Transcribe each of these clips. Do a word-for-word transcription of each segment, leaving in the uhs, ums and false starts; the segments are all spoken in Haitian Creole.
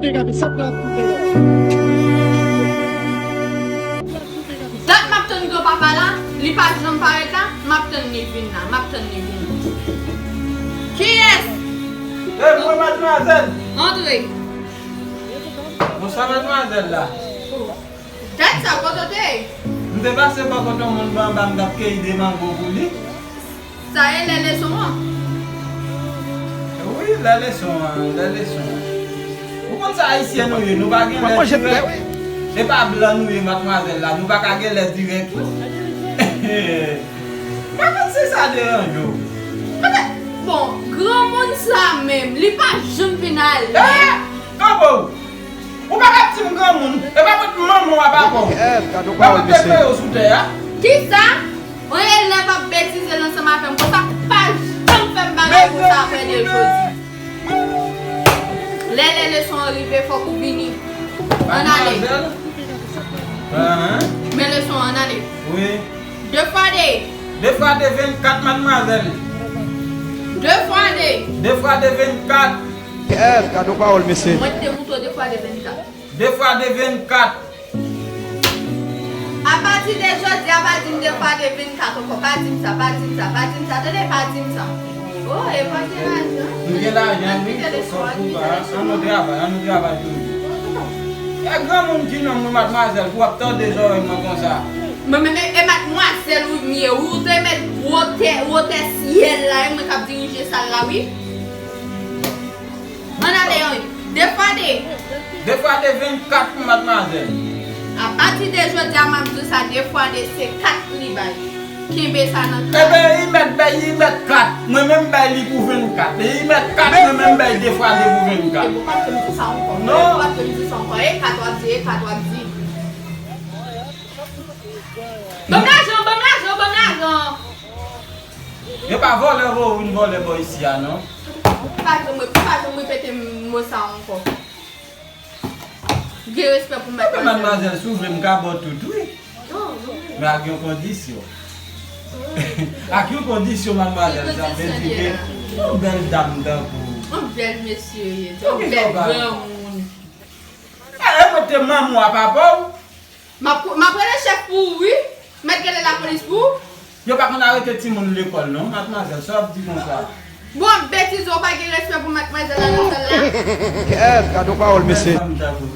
Dat m ap tann granpapa la, li pa janm parèt la, m ap tann li vin la, m ap tann li vin. Kiyès? E mwen, madmwazèl. Antre. Bonswa, madmwazèl la. Gad sa, kote w te ye? M te pase bò kote yon moun bò anba, m t ap keyi de mango pou li. Sa e lè leson an? Wi, lè leson an, lè leson an. Ou konn sa ayisyen nou ye, nou pa gen lè dirèk. E pa blan nou ye, madmwazèl la, nou pa ka gen lè dirèk. M pa konn si sa deranje w. Bon, granmoun sa menm, li pa janm vin ale. Eh, kanpe w. Ou pa ka di m granmoun. E pa mwen ki manman w a papa w. E pa mwen ki te kreye w sou tè a. Kisa? Yon elèv ap betize l ansanm avè m konsa, pa janm fè m bagay konsa apre de jodi. Lè, lè leson an rive, fòk ou vini. Ann ale. Madmwazèl. Ahan. Men leson an, ann ale. Wi. De fwa de. De fwa de vennkat, madmwazèl. De fwa de. De fwa de vennkat. Kiyès? Gade yon pawòl, mesye. Mwen te moutre w de fwa de vennkat. De fwa de vennkat. Apati de jodi a, pa di m de fwa de vennkat ankò. Pa di m sa, pa di m sa, pa di m sa. Tande, pa di m sa. Oh, e pa gen lajan. Nou gen lajan, wi. Ann kite leson an, ann kite leson an. Ann nou travay, ann nou travay toujou. E granmoun di non, mwen, madmwazèl, pou w ap tòde zòrèy mwen konsa. Mwen menm, e, e madmwazèl ou m ye, wi, ou te met wotè, wotè syèl la, e mwen k ap dirije sal la, wi. Ann ale, wi. De fwa de. De fwa de vennkat pou madmwazèl. Apati de jodi a, m ap di w sa, de fwa de se kat li bay. Kenbe sa nan tèt. Ebyen, li mèt bay, li mèt kat. Mwen menm bay li pou vennkat. E li mèt kat, mwen menm bay de fwa de pou vennkat. E pou pa fè m di sa ankò. Non. E pou pa fè m di sa ankò. E kat w ap di, e kat w ap di. Ban m lajan, ban m lajan, ban m lajan. E pa vòlè vo vin vòlè bò isi a, non. Ou pa janm, ou pa janm repete mo sa ankò. Gen respè pou mèt. Epi madmwazèl, si w vle, m ka ba w tout, wi. Men ak yon kondisyon. Ak yon kondisyon, madmwazèl, sa vle di ke yon bèl dam tankou w. Yon bèl mesye, yon bèl granmoun. E mwen te manman w a papa w. M ap, m ap rele chèf pou ou, wi. Mèt rele lapolis pou ou. Yo pa konn arete timoun lekòl, non, madmwazèl. Sa w ap di konsa? Bon, betize, ou pa gen respè pou madmwazèl la nan sal la. Kiyès? Gade yon pawòl, mesye.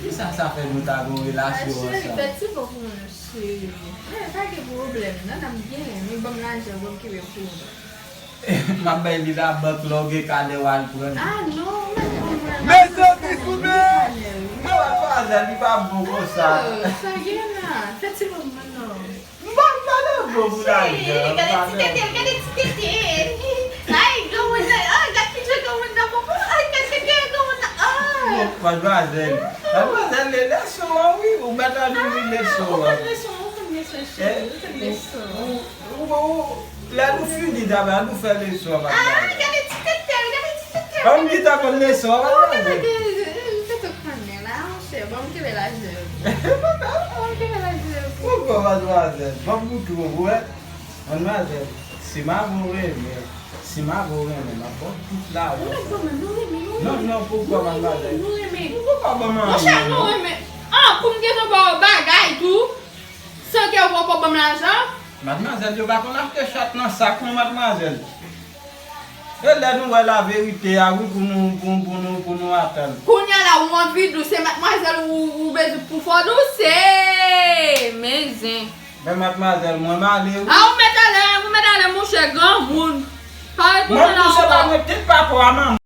Kisa sa fè nou ta gen yon relasyon ansanm? Cheri, fè ti bò pou mwen, cheri. Men, pa gen pwoblèm, non, n ap genyen. Men ban m lajan, ban m kenbe pou ou. M ap bay li labank lè w gen kanè w al pran. Ah non, mwen pa mwen. Mezanmi, koute! Non, madmwazèl, li pa bon konsa. Oh, sa gen la. Fè ti bò pou mwen non. M pa, m pa nan bon pou lajan. Gade ti tete, gade ti tete. Ay, granmoun nan, ah, gade pije granmoun nan, papa. Ay, gade tete granmoun nan, ah. Bon, madmwazèl. Madmwazèl, li leson an, wi. Ou mèt anime leson an. Ou konn leson, ou konn leson, cheri, ou konn leson. Ou, ou, ou, lè nou fini travay, nou fè leson an, madmwazèl. Ah, gade ti tete, gade ti tete. Ban m gentan konn leson an, madmwazèl. Gade, tete konnen la, monchè, ban m kenbe lajan. Ban m kenbe lajan. Poukò, madmwazèl? Ban m goute w, wè. Madmwazèl, si m avè w renmen, si m avè w renmen, m ap ba w tout lajan. Nou renmen, nou renmen, nou renmen. Non, non, poukò, madmwazèl? Nou renmen. Poukò ban m anyen, non? Monchè, nou renmen. Ah, pou m gentan ba w bagay tou. San ke ou poko ban m lajan? Madmwazèl, yo pa konn achte chat nan sak, non, madmwazèl. E lè nou wè laverite a, wi, pou nou, pou, pou nou, pou nou atann. Kounye a la, ou anvi dous, se madmwazèl ou, ou bezwen pou fò dous, se men zen. Men madmwazèl, mwen m ale, wi. A, ou mèt ale, ou mèt ale, monchè, granmoun. Pa retounen la ankò. Mwen, se pa mwen, tèt papa a, manman.